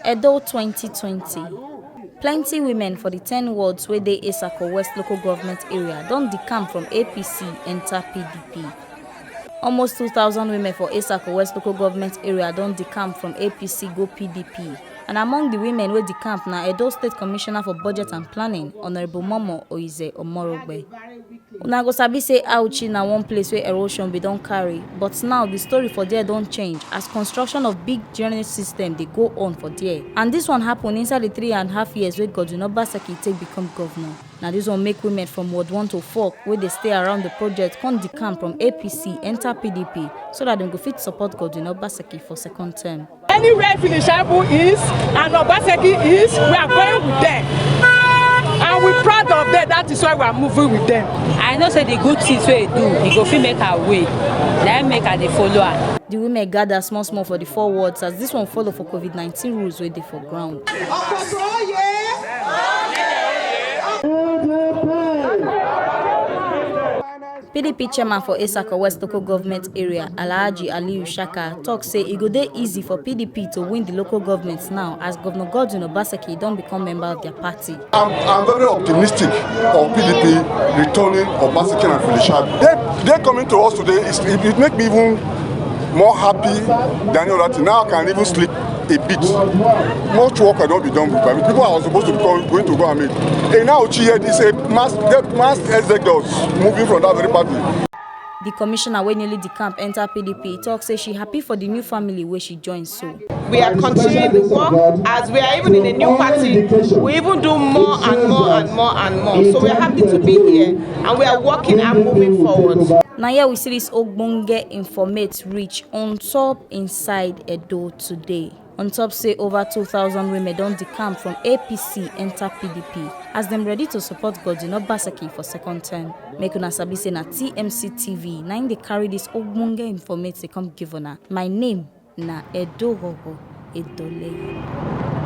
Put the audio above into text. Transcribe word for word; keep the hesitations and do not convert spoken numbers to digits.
Edo twenty twenty. Plenty women for the ten wards wey dey Esako West local government area don decamp from A P C enter P D P. Almost two thousand women for Esako West local government area don decamp from A P C go P D P. And among the women wey decamp na Edo State Commissioner for Budget and Planning, Honorable Momo Oize Omorogbe. Una go sabi say Auchi na one place wey erosion bin don carry, but now the story for there don change as construction of big drainage system dey go on for there. And this one happen inside the three and a half years wey Godwin Obaseki take become governor. Na this one make women from Ward one to four wey dey stay around the project come decamp from A P C enter P D P so that dem go fit support Godwin Obaseki for second term. Anywhere Filishabu is and Obaseki is, we are going with them. And we proud of them. That is why we are moving with them. I know say the good things wey e do, e go fit make our way. Na im make I dey follow am. The women gather small small for the four wards as this one follow for COVID nineteen rules wey dey for ground. P D P chairman for Esako West local government area, Alhaji Aliyu Shaka, talk say e go dey easy for P D P to win the local government now as Governor Godwin Obaseki don become member of their party. I'm, I'm very optimistic of P D P returning Obaseki and Filishabu. They, they coming to us today, it's, it, it make me even more happy than any other thing. Now I can even sleep a bit. Much work cannot be done with private people. I was supposed to be going, going to go and meet. And now here is a mass, the mass exodus moving from that very party. The commissioner wey newly decamp enter P D P talk say she happy for the new family wey she join so. We are continuing the work as we are even in a new party. We even do more and more and more and more. So we are happy to be here and we are working and moving forward. Na here we see this ogbonge informate reach on top inside Edo today. On top say over two thousand women don decamp from A P C enter P D P as dem ready to support Godwin Obaseki for second term. Make una sabi say na T M C T V na im dey carry this ogbonge informate dey come give una. My name na Edo Gogo Edoleye.